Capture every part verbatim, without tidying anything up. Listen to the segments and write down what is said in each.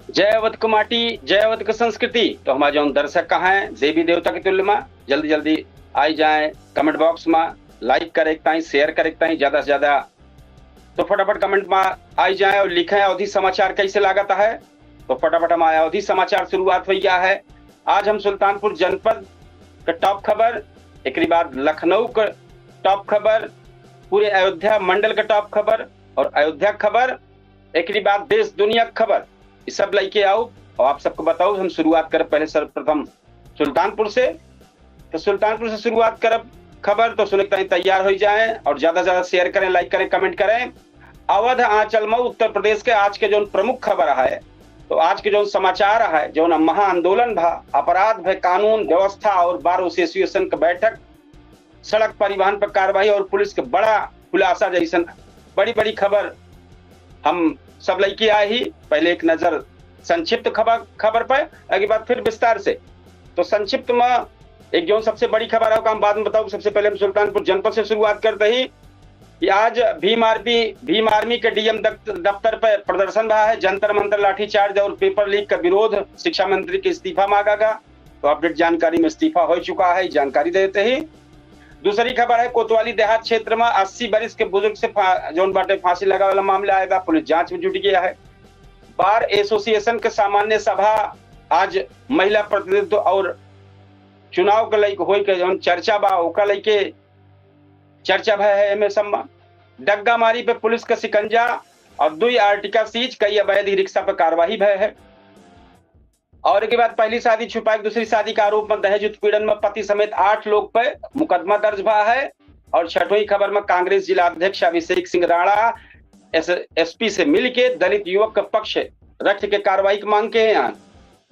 जय अवध क माटी, जय अवध क संस्कृति। तो हमार जौन दर्शक का हैं, देवी देवता के तुल्य मा, जल्दी जल्दी आई जाएँ comment box मा, like करे के ताईं, share करे के ताईं, ज्यादा से ज्यादा। तो फटाफट comment मा आई जाएँ और लिखें, अवधी समाचार कैसे लागत है। तो फटाफट हमार अवधी समाचार शुरुआत होइ गया है। आज हम सुल्तानपुर जनपद क top खबर, एकरी बाद लखनऊ क top खबर, पूरे अयोध्या मंडल क top खबर और अयोध्या क खबर, एकरी बाद देश दुनिया क खबर, ई सब लइके आउब और आप सबको बताउब। हम शुरुआत करब पहले सर्वप्रथम सुल्तानपुर से। तो सुल्तानपुर से शुरुआत करब खबर, तो सुने के ताईं तैयार होइ जाएँ और ज्यादा से ज्यादा share करें, like करें, comment करें। अवध आंचल मा उत्तर प्रदेश के आज के जौन प्रमुख खबर है, तो आज के जौन समाचार है, जौन महा आंदोलन भा, अपराध भे, कानून व्यवस्था और bar association क बैठक, सड़क परिवहन पर कार्रवाई और पुलिस के बड़ा खुलासा जैसन बड़ी बड़ी खबर हम सब लइके आए ही। पहले एक नजर संक्षिप्त खबर, खबर पर, एकरी बाद फिर विस्तार से। तो संक्षिप्त मा एक जौन सबसे बड़ी खबर है, ओका हम बाद में बताउब। सबसे पहले हम सुल्तानपुर जनपद से शुरुआत करते ही कि आज भीम आर्मी, भीम आर्मी के डीएम दफ्त-, दफ्तर पर प्रदर्शन भा है, जंतर मंतर लाठीचार्ज और paper leak का विरोध, शिक्षा मंत्री के इस्तीफा मांगा गा। तो update जानकारी में इस्तीफा होइ चुका है, जानकारी देते ही। दूसरी खबर है, कोतवाली देहात क्षेत्र मा अस्सी बरिस के बुजुर्ग से फा-, जौन बाटे फांसी लगावे वाला मामला आए बा, पुलिस जांच में जुट गया है। Bar association के सामान्य सभा आज महिला प्रतिनिधित्व और चुनाव के लइके होइ के जौन चर्चा बा, ओका लइके चर्चा भय है एमे सब मा। डग्गा मारी पे पुलिस का शिकंजा और दुई Ertiga seize, कई अवैध ई-रिक्शा पे कार्रवाई भय है। और एकरी बाद पहली शादी छुपाए के दूसरी शादी का आरोप में दहेज उत्पीड़न में पति समेत आठ लोग पे मुकदमा दर्ज भा है। और छठवीं खबर में कांग्रेस जिला अध्यक्ष अभिषेक सिंह राणा एस-, एसपी से मिलके दलित युवक का पक्ष रख के कार्रवाई की मांग के हैं।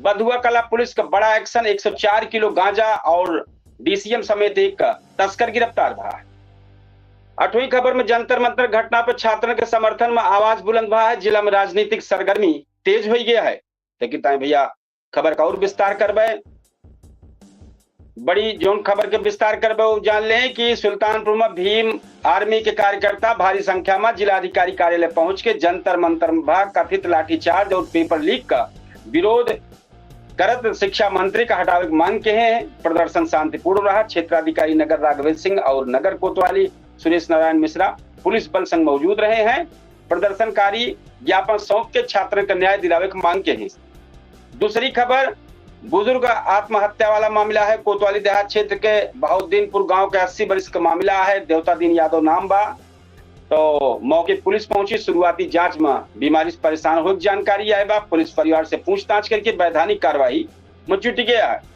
बंधुआ कला पुलिस का बड़ा action, एक सौ चार किलो गांजा और डीसीएम समेत एक तस्कर गिरफ्तार भा। आठवीं खबर में जंतर मंतर घटना पे छात्रन के समर्थन में आवाज बुलंद भा है, जिला में राजनीतिक सरगर्मी तेज होइ गया है। लेकिन ताईं भैया खबर का और विस्तार करबे। बड़ी जौन खबर के विस्तार करबे, वो जान लें कि सुल्तानपुर में भीम आर्मी के कार्यकर्ता भारी संख्या में जिलाधिकारी कार्यालय पहुंच के जंतर मंतर भा कथित लाठीचार्ज और paper leak का विरोध करत शिक्षा मंत्री का हटावे की मांग के हैं। प्रदर्शन शांतिपूर्ण रहा। क्षेत्राधिकारी नगर राघवेंद्र सिंह और नगर कोतवाली सुरेश नारायण मिश्रा पुलिस बल संग मौजूद रहे हैं। प्रदर्शनकारी ज्ञापन सौंप के छात्रन का न्याय दिलावे की मांग के हैं। दूसरी खबर, बुजुर्ग आत्महत्या वाला मामला है। कोतवाली देहात क्षेत्र के बहुद्दीनपुर गांव के अस्सी बरिस का मामला है। देवता दीन यादव नाम बा। तो मौके पुलिस पहुंची, शुरुआती जांच में बीमारी से परेशान होए के जानकारी आए बा। पुलिस परिवार से पूछताछ करके वैधानिक कार्रवाई में जुट गया है।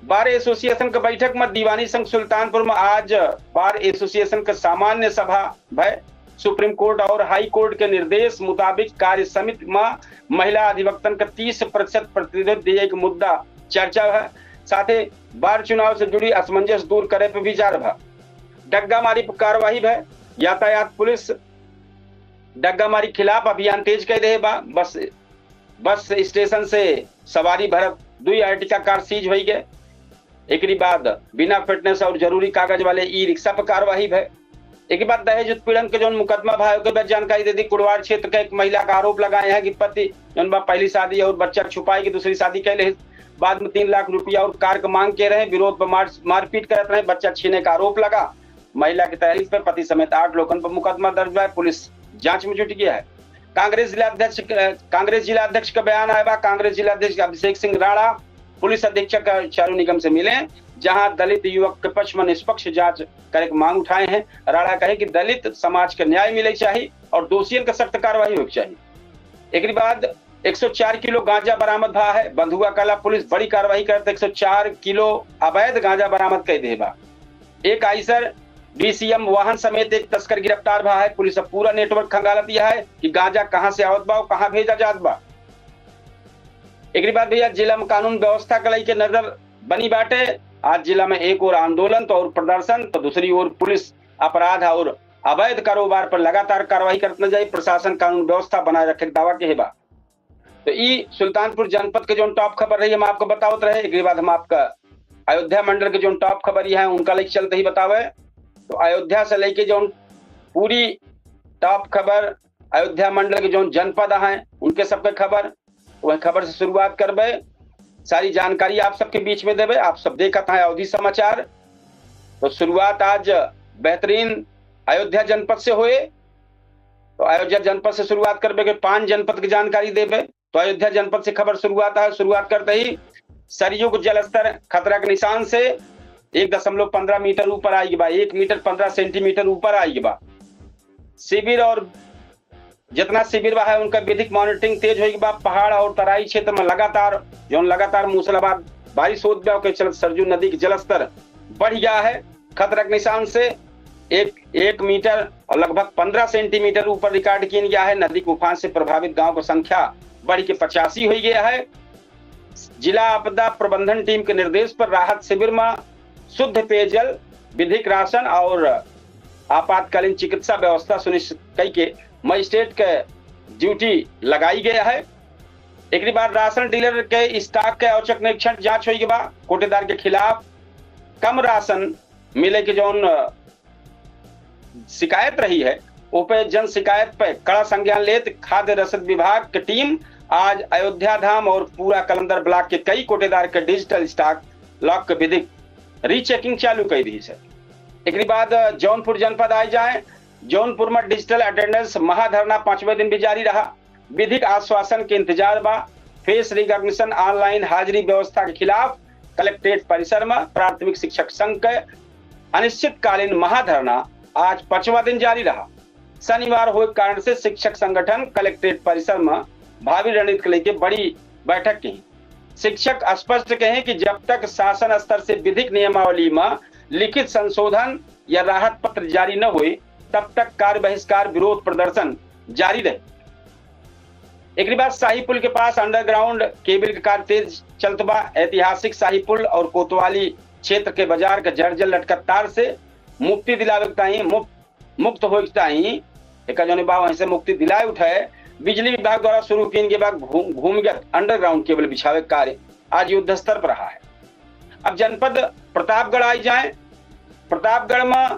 Bar association के बैठक में दीवानी संघ सुल्तानपुर में आज bar association के सामान्य सभा भय। सुप्रीम कोर्ट और हाई कोर्ट के निर्देश मुताबिक कार्य समिति में महिला अधिवक्तन के तीस प्रतिशत प्रतिनिधित्व दिए के मुद्दा चर्चा है। साथे bar चुनाव से जुड़ी असमंजस दूर करे पे विचार भा। डग्गामारी पर कार्रवाई भय। यातायात पुलिस डग्गामारी खिलाफ अभियान तेज कर दे बा। बस, बस स्टेशन से सवारी भरत दुई Ertiga car seize होइ गए। एकरी बाद बिना fitness और जरूरी कागज वाले ई-रिक्शा पर कार्रवाई भय। एकरी बाद दहेज उत्पीड़न के जौन मुकदमा भा, ओके बाद जानकारी दे दी। कुड़वार क्षेत्र के एक महिला का आरोप लगाए हैं कि पति जौन बा पहली शादी और बच्चा छुपाए के दूसरी शादी कैले, बाद में तीन लाख रुपया और कार के मांग के रहे। विरोध पर मार, मारपीट करत रहे, बच्चा छीने का आरोप लगा। महिला की तहरीर पर पति समेत आठ लोगन पर मुकदमा दर्ज हुआ है। पुलिस जांच में जुट गया है। कांग्रेस जिला अध्यक्ष, अ, कांग्रेस जिला अध्यक्ष का बयान आया बा। कांग्रेस जिला अध्यक्ष अभिषेक सिंह राणा पुलिस अधीक्षक चारू निगम से मिले, जहां दलित युवक के पक्ष में निष्पक्ष जांच करे के मांग उठाए हैं। राणा कहे कि दलित समाज के न्याय मिले चाहिए और दोषियन के सख्त कार्रवाई होए के चाहिए। एकरी बाद एक सौ चार किलो गांजा बरामद भा है। बंधुआ कला पुलिस बड़ी कार्रवाई करत एक सौ चार किलो अवैध गांजा बरामद कर दे बा। एक आइसर डीसीएम वाहन समेत एक तस्कर गिरफ्तार भा है। पुलिस अब पूरा network खंगालत यह है कि गांजा कहां से आवत बा और कहां भेजा जात बा। एकरी बाद भैया जिला में कानून व्यवस्था के लइके नजर बनी बाटे। आज जिला में एक ओर आंदोलन तो और प्रदर्शन, तो दूसरी ओर पुलिस अपराध और अवैध कारोबार पर लगातार कार्रवाई करत नजर आई। प्रशासन कानून व्यवस्था बनाए रखे के दावा के बा। तो ई सुल्तानपुर जनपद के जौन top खबर रही, हम आपको बतावत रहे। एकरी बाद हम आपका अयोध्या मंडल के जौन top खबर है, उनका लेके चलते ही बतावे। तो अयोध्या से लेके जौन पूरी top खबर, अयोध्या मंडल के जौन जनपद हैं, उनके सबके खबर। वह खबर से शुरुआत करबे, सारी जानकारी आप सबके बीच में देबे। आप सब देखत हैं अवधी समाचार। तो शुरुआत आज बेहतरीन अयोध्या जनपद से होए। तो अयोध्या जनपद से शुरुआत करबे के पान जनपद की जानकारी देबे। तो अयोध्या जनपद से खबर शुरुआत है। शुरुआत करते ही सरयू के जलस्तर खतरा के निशान से एक दशमलव पन्द्रह मीटर ऊपर आइगी बा, एक मीटर पन्द्रह सेंटीमीटर ऊपर आइगी बा। शिविर और जितना शिविर बा है, उनका विधिक मॉनिटरिंग तेज होइगी बा। पहाड़ और तराई क्षेत्र में लगातार, जौन लगातार मूसलाधार बारिश होत बा, ओके चलत सरजू नदी के जलस्तर बढ़ गया है। खतरा के निशान से एक, एक मीटर और लगभग पन्द्रह सेंटीमीटर ऊपर रिकॉर्ड किया गया है। नदी के उफान से प्रभावित गांव की संख्या बढ़ के पचासी हो गया है। जिला आपदा प्रबंधन टीम के निर्देश पर राहत शिविर में शुद्ध पेयजल, विधिक राशन और आपातकालीन चिकित्सा व्यवस्था सुनिश्चित कई के मजिस्ट्रेट के ड्यूटी लगाई गया है। एक बाद राशन डीलर के स्टॉक के औचक निरीक्षण जांच होई के बा। कोटेदार के खिलाफ कम राशन मिले के जौन, अ, शिकायत रही है, ओ पे जन शिकायत पे कड़ा संज्ञान लेत खाद्य रसद विभाग के टीम आज अयोध्या धाम और पूरा कलंदर ब्लॉक के कई कोटेदार के डिजिटल स्टॉक लॉक के विधिक रीचेकिंग चालू कर दी है। एक बाद, अ, जौनपुर जनपद आए जाए, जौनपुर में डिजिटल अटेंडेंस महाधरना पांचवें दिन भी जारी रहा। विधिक आश्वासन के इंतजार बा। फेस रिकॉग्निशन ऑनलाइन हाजिरी व्यवस्था के खिलाफ कलेक्ट्रेट परिसर में प्राथमिक शिक्षक संघ के अनिश्चितकालीन महाधरना आज पांचवा दिन जारी रहा। शनिवार होए के कारण से शिक्षक संगठन कलेक्ट्रेट परिसर में भावी रणनीति के लेके बड़ी बैठक की। शिक्षक स्पष्ट कहें कि जब तक शासन स्तर से विधिक नियमावली में लिखित संशोधन या राहत पत्र जारी न होए, तब तक कार्य बहिष्कार विरोध प्रदर्शन जारी रहे। एक बाद शाही पुल के पास अंडरग्राउंड केबल के कार्य तेज चलत बा। ऐतिहासिक शाही पुल और कोतवाली क्षेत्र के बाजार के जर्जर लटकत तार से मुक्ति दिलावे के ताई, मुक्त, मुक्त होए के ताई, एका जौन बा वहीं से मुक्ति दिलाए उठाए। बिजली विभाग द्वारा शुरू कीन के बाद घूम, घूमगत अंडरग्राउंड केबल बिछावे के कार्य आज युद्ध स्तर पर रहा है। अब जनपद प्रतापगढ़ आई जाए। प्रतापगढ़ में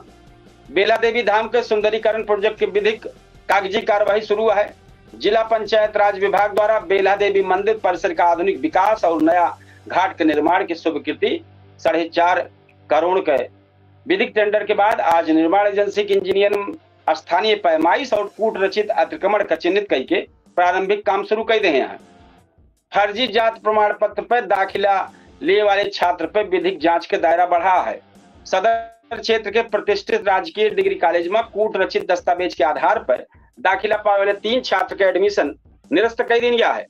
बेला देवी धाम के सुंदरीकरण प्रोजेक्ट के विधिक कागजी कार्यवाही शुरू है। जिला पंचायत राज विभाग द्वारा बेला देवी मंदिर परिसर का आधुनिक विकास और नया घाट के निर्माण की स्वीकृति साढ़े चार करोड़ के विधिक टेंडर के बाद आज निर्माण एजेंसी के इंजीनियर स्थानीय पैमाइश और कूट रचित अतिक्रमण का चिन्हित करके प्रारंभिक काम शुरू कर दे हैं। फर्जी जात प्रमाण पत्र पर दाखिला ले वाले छात्र पर विधिक जांच के दायरा बढ़ा है। सदर क्षेत्र के प्रतिष्ठित राजकीय डिग्री कॉलेज में कूट रचित दस्तावेज के आधार पर दाखिला पावे वाले तीन छात्र के एडमिशन निरस्त कर दिया गया है।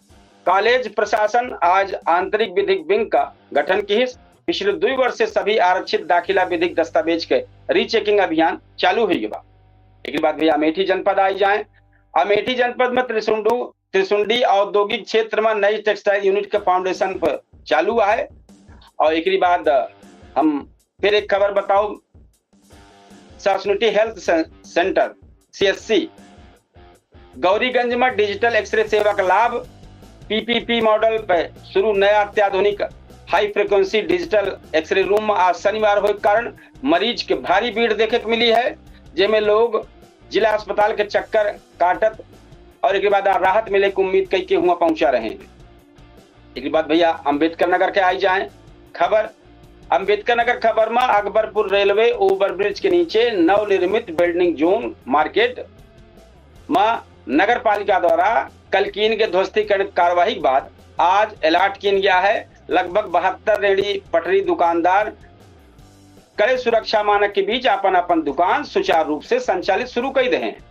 कॉलेज प्रशासन आज आंतरिक विधिक विंग का गठन किहिस। पिछले दुई वर्ष से सभी आरक्षित दाखिला विधिक दस्तावेज के रीचेकिंग अभियान चालू हुई बा। एक बाद भैया अमेठी जनपद आई जाए। अमेठी जनपद में त्रिसुंडू त्रिसुंडी औद्योगिक क्षेत्र में नई टेक्सटाइल यूनिट के फाउंडेशन पर चालू है। और एक बाद हम फिर एक खबर बताओ, सासनुटी हेल्थ से-, सेंटर सीएससी गौरीगंज में डिजिटल एक्सरे सेवा का लाभ। पीपीपी मॉडल पे शुरू नया अत्याधुनिक high frequency digital x-ray room आज शनिवार होए के कारण मरीज के भारी भीड़ देखे के मिली है, जेमे लोग जिला अस्पताल के चक्कर काटत और एक बाद राहत मिले के उम्मीद कई के हुआ पहुंचा रहे हैं। एक बाद भैया अम्बेडकर नगर के आई जाए खबर। अम्बेडकर नगर खबर में अकबरपुर रेलवे ओवरब्रिज के नीचे नवनिर्मित वेंडिंग जोन मार्केट में नगर पालिका द्वारा कल कीन के ध्वस्तीकरण कार्यवाही के बाद आज अलॉट कीन गया है। लगभग बहत्तर रेहड़ी पटरी दुकानदार कड़े सुरक्षा मानक के बीच अपन अपन दुकान सुचारू रूप से संचालित शुरू कर दे हैं।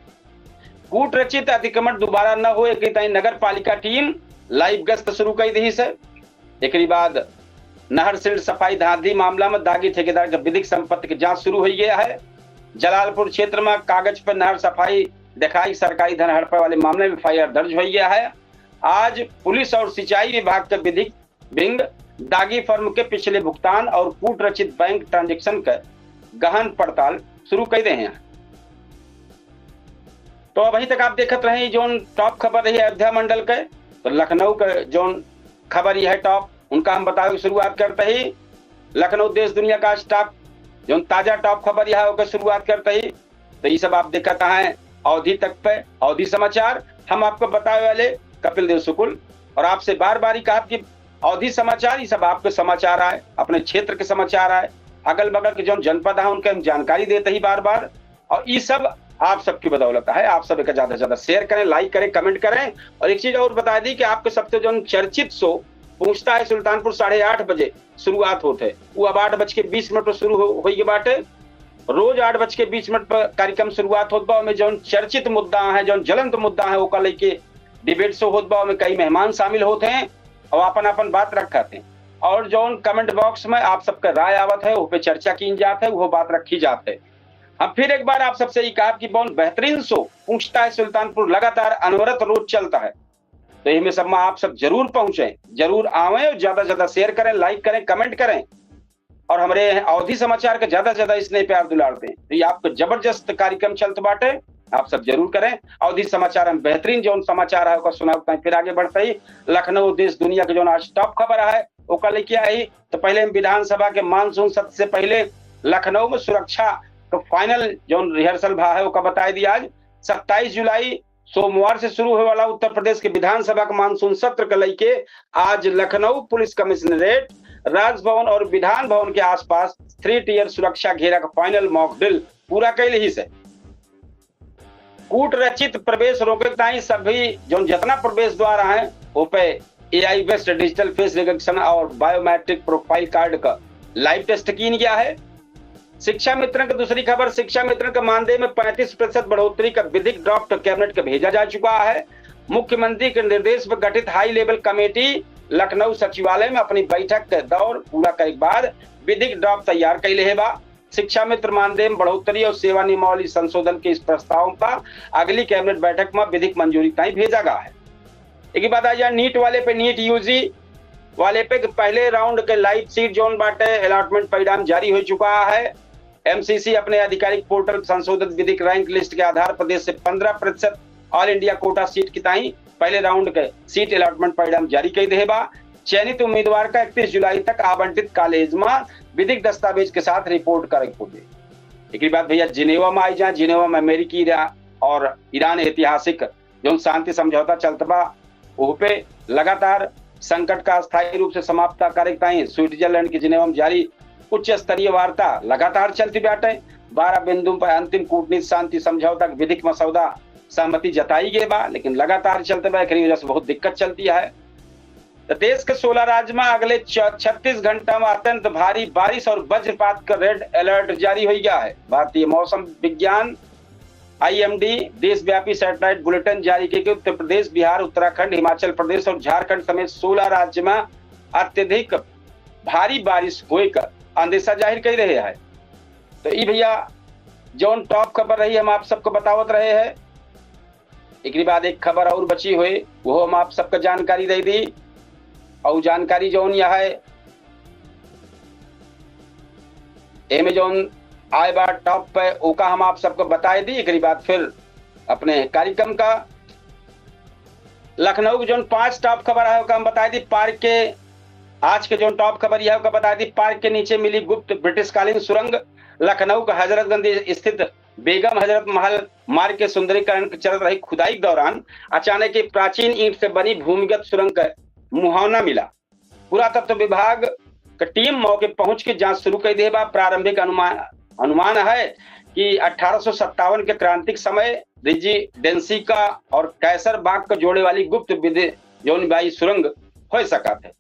कूट रचित अतिक्रमण दोबारा न हो, एकरी ताई नगर पालिका टीम लाइव गश्त शुरू कर दी है। एकरी बाद नहर सिल्ट सफाई धांधली मामला में दागी ठेकेदार के विधिक संपत्ति के जांच शुरू हो गया है। जलालपुर क्षेत्र में कागज पर नहर सफाई दिखाई सरकारी धन हड़पे वाले मामले में एफआईआर दर्ज हो गया है। आज पुलिस और सिंचाई विभाग के विधिक विंग दागी फर्म के पिछले भुगतान और कूट रचित बैंक ट्रांजैक्शन के गहन पड़ताल शुरू कर दे हैं। तो अभी तक आप देखत रहे जोन टॉप खबर रही अयोध्या मंडल के, तो लखनऊ के जोन खबर यह है टॉप, उनका हम बतावे की शुरुआत करते ही लखनऊ देश दुनिया का टॉप, जोन ताजा टॉप खबर यह है, ओकर शुरुआत करते ही। तो ये सब आप देखत हैं अवधी तक पे, अवधी समाचार। हम आपको बतावे वाले कपिल देव शुक्ल। और आपसे बार बार ही कहा कि अवधी समाचार, ये सब आपके समाचार आए, अपने क्षेत्र के समाचार आए, अगल बगल के जौन जनपद है उनके हम जानकारी देते ही बार बार। और ये सब आप सबकी बदौलत है। आप सब एक ज्यादा से ज्यादा शेयर करें, लाइक करें, कमेंट करें। और एक चीज और बता दी कि आपके सबसे जौन चर्चित शो पहुंचता है सुल्तानपुर साढ़े आठ बजे शुरुआत होत है, वो अब आठ बज के बीस मिनट पर शुरू हो, होई के बाटे। रोज आठ बज के बीस मिनट पर कार्यक्रम शुरुआत होत बा। ओमे जौन चर्चित मुद्दा है, जौन ज्वलंत मुद्दा है, ओका लेके डिबेट शो होत बा। ओमे कई मेहमान शामिल होत हैं और आपन आपन बात रखत हैं। और जौन कमेंट बॉक्स में आप सबका राय आवत है, उस पे चर्चा कीन जात है, वो बात रखी जात है। हम फिर एक बार आप सबसे ई कहब कि बहुत बेहतरीन शो पूछता है सुल्तानपुर लगातार अनवरत रोज चलता है। तो इनमें सब में आप सब जरूर पहुंचें, जरूर आवें और ज्यादा से ज्यादा शेयर करें, लाइक करें, कमेंट करें। और हमरे अवधी समाचार के ज्यादा से ज्यादा इसने प्यार दुलार दें। तो ये आपको जबरदस्त कार्यक्रम चलत बाटे, आप सब जरूर करें। अवधी समाचार हम बेहतरीन जौन समाचार है ओकर सुनावत हैं। फिर आगे बढ़ते ही लखनऊ देश दुनिया के जौन आज टॉप खबर है ओकर लेके आई। तो पहले हम विधानसभा के मानसून सत्र से पहले लखनऊ में सुरक्षा का फाइनल जौन रिहर्सल भा है ओका बताई दी। आज सत्ताईस जुलाई सोमवार से शुरू होए वाला उत्तर प्रदेश के विधानसभा के मानसून सत्र के लेके आज लखनऊ पुलिस कमिश्नरेट, राजभवन और विधान भवन के आसपास थ्री टियर सुरक्षा घेरा का फाइनल मॉक ड्रिल पूरा कैल ही से। कूट रचित प्रवेश रोके ताई सभी जौन जितना प्रवेश द्वार हैं, वो पे AI based digital face recognition और बायोमेट्रिक प्रोफाइल कार्ड का लाइव टेस्ट कीन गया है। शिक्षा मित्रन के दूसरी खबर, शिक्षा मित्रन के मानदेय में पैंतीस प्रतिशत बढ़ोतरी का विधिक ड्राफ्ट कैबिनेट के भेजा जा चुका है। मुख्यमंत्री के निर्देश पर गठित हाई लेवल कमेटी लखनऊ सचिवालय में अपनी बैठक के दौर पूरा करे के बाद विधिक ड्राफ्ट तैयार कैले है बा। शिक्षा मित्र मानदेय में बढ़ोतरी और सेवा नियमावली संशोधन के इस प्रस्ताव का अगली कैबिनेट बैठक में विधिक मंजूरी ताई भेजा गया है। एक बात आ जाए नीट वाले पे, नीट यूजी वाले पे पहले राउंड के लाइव सीट जौन बाटे अलॉटमेंट परिणाम जारी हो चुका है। एमसीसी अपने आधिकारिक पोर्टल संशोधित विधिक रैंक लिस्ट के आधार प्रदेश से पन्द्रह प्रतिशत ऑल इंडिया कोटा सीट की ताई पहले राउंड के सीट अलॉटमेंट परिणाम जारी कर दे बा। चयनित उम्मीदवार का इकतीस जुलाई तक आवंटित कॉलेज में विधिक दस्तावेज के साथ रिपोर्ट करे के होई। एक बात भैया जिनेवा में आई जाए, जिनेवा में अमेरिकी रा-, और ईरान ऐतिहासिक जौन शांति समझौता चलत बा, ओह पे लगातार संकट का अस्थायी रूप से समाप्त करे के ताई स्विट्जरलैंड के जिनेवा में जारी उच्च स्तरीय वार्ता लगातार चलती बाटे। बारह बिंदु पर अंतिम कूटनीति शांति समझौता के विधिक मसौदा सहमति जताई गई बा, लेकिन लगातार चलते बा, एकरी वजह से बहुत दिक्कत चलती है। तो देश के सोलह राज्य में अगले छ-, छत्तीस घंटा में अत्यंत भारी बारिश और वज्रपात का रेड अलर्ट जारी हो गया है। भारतीय मौसम विज्ञान आईएमडी देशव्यापी सैटेलाइट बुलेटिन जारी करके उत्तर प्रदेश, बिहार, उत्तराखंड, हिमाचल प्रदेश और झारखंड समेत सोलह राज्य में अत्यधिक भारी बारिश होए का अंदेशा जाहिर कर रहे हैं। तो ई भैया जौन टॉप खबर रही हम आप सबको बतावत रहे हैं। एकरी बाद एक खबर और बची हुई, वो हम आप सबको जानकारी दे दी। और जानकारी जौन यह है, एमे जौन आए बा टॉप पे, ओका हम आप सबको बताए दी। एकरी बाद फिर अपने कार्यक्रम का लखनऊ के जौन पांच टॉप खबर है, ओका हम बताए दी। पार्क के आज के जौन टॉप खबर यह है, ओका बताए दी। पार्क के नीचे मिली गुप्त ब्रिटिशकालीन सुरंग। लखनऊ के हजरतगंज स्थित बेगम हजरत महल मार्ग के सुंदरीकरण के चलत रही खुदाई के दौरान अचानक एक प्राचीन ईंट से बनी भूमिगत सुरंग का मुहावना मिला। पुरातत्व विभाग का टीम मौके पहुंच के जांच शुरू कर दिए बा। प्रारंभिक अनुमान, अनुमान है कि अठारह सौ सत्तावन के क्रांति के समय रेजिडेंसी का और कैसर बाग का जोड़े वाली गुप्त विधि जौन बाई सुरंग हो सकत है।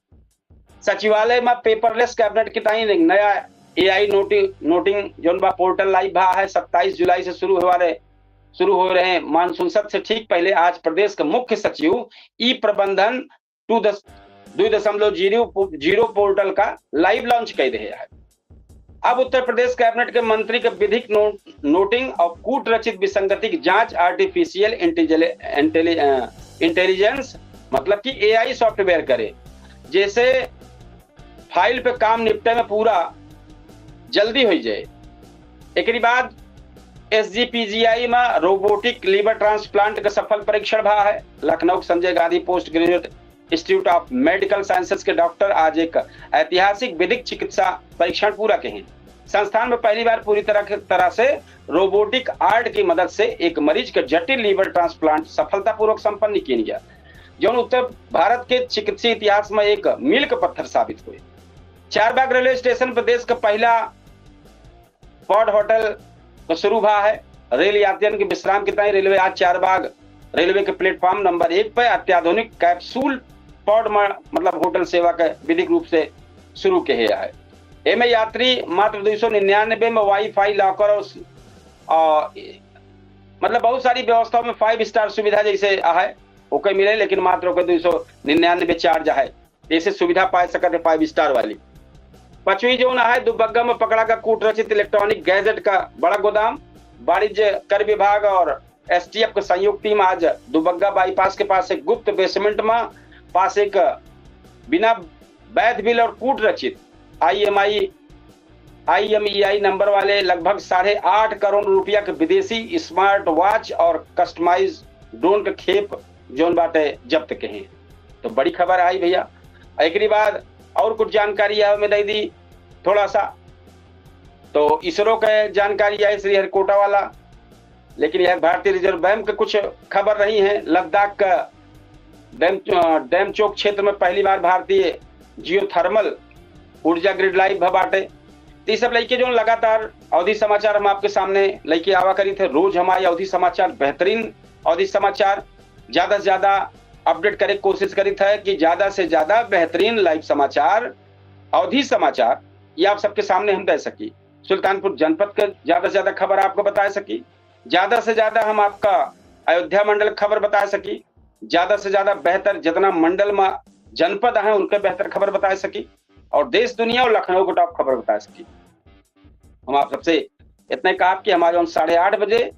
सचिवालय में पेपरलेस कैबिनेट के ताई एक नया एआई नोटिंग, नोटिंग जौन बा पोर्टल लाइव भा है। सत्ताईस जुलाई से शुरू होए वाले, शुरू हो रहे मानसून सत्र से ठीक पहले आज प्रदेश के मुख्य सचिव ई प्रबंधन टू दस, दो दशमलव जीरो, जीरो पोर्टल का लाइव लॉन्च कर रहे हैं। अब उत्तर प्रदेश कैबिनेट के मंत्री के विधिक नो-, नोटिंग और कूट रचित विसंगति की जांच आर्टिफिशियल इंटेलिजे-, इंटेलि-, अ, इंटेलिजेंस मतलब कि एआई सॉफ्टवेयर करे, जैसे फाइल पे काम निपटे में पूरा जल्दी हो जाए। एकरी बाद एसजीपीजीआई में रोबोटिक लिवर ट्रांसप्लांट का सफल परीक्षण भा है। लखनऊ के Sanjay Gandhi post graduate institute of medical sciences के डॉक्टर आज एक ऐतिहासिक विधिक चिकित्सा परीक्षण पूरा के हैं। संस्थान में पहली बार पूरी तरह के, तरह से रोबोटिक आर्ट की मदद से एक मरीज का जटिल लिवर ट्रांसप्लांट सफलतापूर्वक संपन्न किया गया। जौन उत्तर भारत के चिकित्सीय इतिहास में एक मील का पत्थर साबित होए। चारबाग रेलवे स्टेशन पर देश का पहला पॉड होटल का शुरू भा है। रेल यात्रियन के विश्राम के ताईं रेलवे आज चारबाग रेलवे के प्लेटफॉर्म नंबर एक पे अत्याधुनिक कैप्सूल पॉड म-, मतलब होटल सेवा के विधिक रूप से शुरू किहे है। एमे यात्री मात्र दो सौ निन्यानवे में वाईफाई, लॉकर और स-, आ, मतलब बहुत सारी व्यवस्थाओं में फाइव स्टार सुविधा जैसे है ओके मिले, लेकिन मात्र ओके दो सौ निन्यानवे चार्ज है। ऐसे सुविधा पाए सकत है फाइव स्टार वाली। पचवीं जोन है दुबग्गा में पकड़ा का कूट रचित इलेक्ट्रॉनिक गैजेट का बड़ा गोदाम। वाणिज्य कर विभाग और एसटीएफ के संयुक्त टीम आज दुबग्गा बाईपास के पास एक गुप्त बेसमेंट में पास एक बिना वैध बिल और कूट रचित आईएमआई, आईएमईआई नंबर वाले लगभग साढ़े आठ करोड़ रुपया के विदेशी स्मार्ट वॉच और कस्टमाइज ड्रोन के खेप जौन बाटे जब्त के हैं। तो बड़ी खबर आई भैया। एकरी बाद और कुछ जानकारी आवे में दे दी थोड़ा सा। तो इसरो के जानकारी आई श्रीहरिकोटा वाला, लेकिन यह भारतीय रिजर्व बैंक के कुछ खबर रही है। लद्दाख का डैम, अ, डैमचोक क्षेत्र में पहली बार भारतीय जियोथर्मल ऊर्जा ग्रिड लाइव भ बाटे। तो ये सब लइके जो लगातार अवधी समाचार हम आपके सामने लइके आवा करी थे। रोज हमारे अवधी समाचार, बेहतरीन अवधी समाचार ज्यादा से ज्यादा अपडेट करे के कोशिश करी थे कि ज्यादा से ज्यादा बेहतरीन लाइव समाचार, अवधी समाचार ये आप सबके सामने हम दे सकी। सुल्तानपुर जनपद के ज्यादा से ज्यादा खबर आपको बता सकी, ज्यादा से ज्यादा हम आपका अयोध्या मंडल खबर बता सकी, ज्यादा से ज्यादा बेहतर जितना मंडल में जनपद है उनके बेहतर खबर बता सकी, और देश दुनिया और लखनऊ को टॉप खबर बता सकी। हम आप सबसे इतने कहा कि हमारे उन साढ़े आठ बजे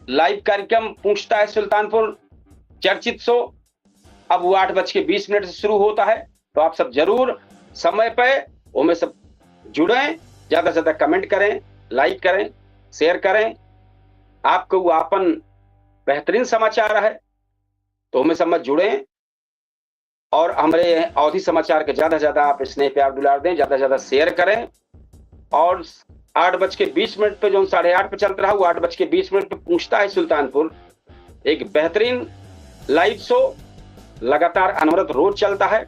लाइव कार्यक्रम पूछता है सुल्तानपुर चर्चित शो, अब वो आठ बज के बीस मिनट से शुरू होता है। तो आप सब जरूर समय पे ओमे सब जुड़ें, ज्यादा से ज्यादा कमेंट करें, लाइक करें, शेयर करें। आपको वो आपन बेहतरीन समाचार है, तो ओमे सब में जुड़ें और हमरे अवधी समाचार के ज्यादा से ज्यादा आप स्नेह प्यार दुलार दें, ज्यादा से ज्यादा शेयर करें। और आठ बज के बीस मिनट पे जो साढ़े आठ पे चलत रहा, वो आठ बज के बीस मिनट पे पूछता है सुल्तानपुर, एक बेहतरीन लाइव शो लगातार अनवरत रोज चलता है।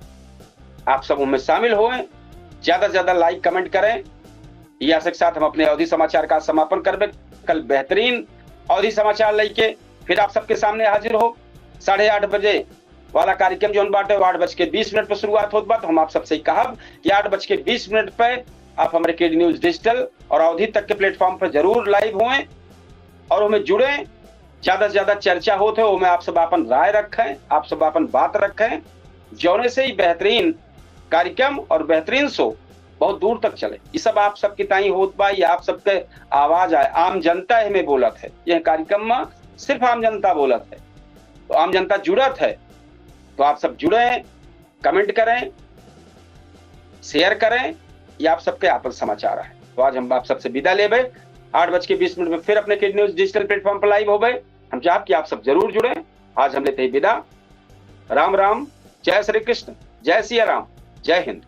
आप सब उनमें शामिल होएं, ज्यादा से ज्यादा लाइक कमेंट करें। ये आशा के साथ हम अपने अवधी समाचार का समापन करबे। कल बेहतरीन अवधी समाचार लेके फिर आप सबके सामने हाजिर हो। साढ़े आठ बजे वाला कार्यक्रम जौन बाटे वो आठ बज के बीस मिनट पर शुरुआत होत बा। तो हम आप सबसे ही कहब कि आठ बज के बीस मिनट पे आप हमारे केडी न्यूज डिजिटल और अवधी तक के प्लेटफॉर्म पर जरूर लाइव होएं और हमें जुड़ें। ज्यादा से ज्यादा चर्चा होत है, ओमे आप सब आपन राय रखें, आप सब आपन बात रखें, जौने से ही बेहतरीन कार्यक्रम और बेहतरीन शो बहुत दूर तक चले। ये सब आप सबके ताई होत बा, ये आप सबके आवाज आए, आम जनता हमें बोलत है। यह कार्यक्रम में सिर्फ आम जनता बोलत है, तो आम जनता जुड़त है, तो आप सब जुड़ें, कमेंट करें, शेयर करें। ये आप सबके आपन समाचार है। तो आज हम आप सबसे विदा लेबे। आठ बज के बीस मिनट में फिर अपने केडी न्यूज डिजिटल प्लेटफॉर्म पर लाइव होबे। हम चाहब कि आप सब जरूर जुड़ें। आज हम लेते हैं विदा। राम राम, जय श्री कृष्ण, जय सिया राम, जय हिंद।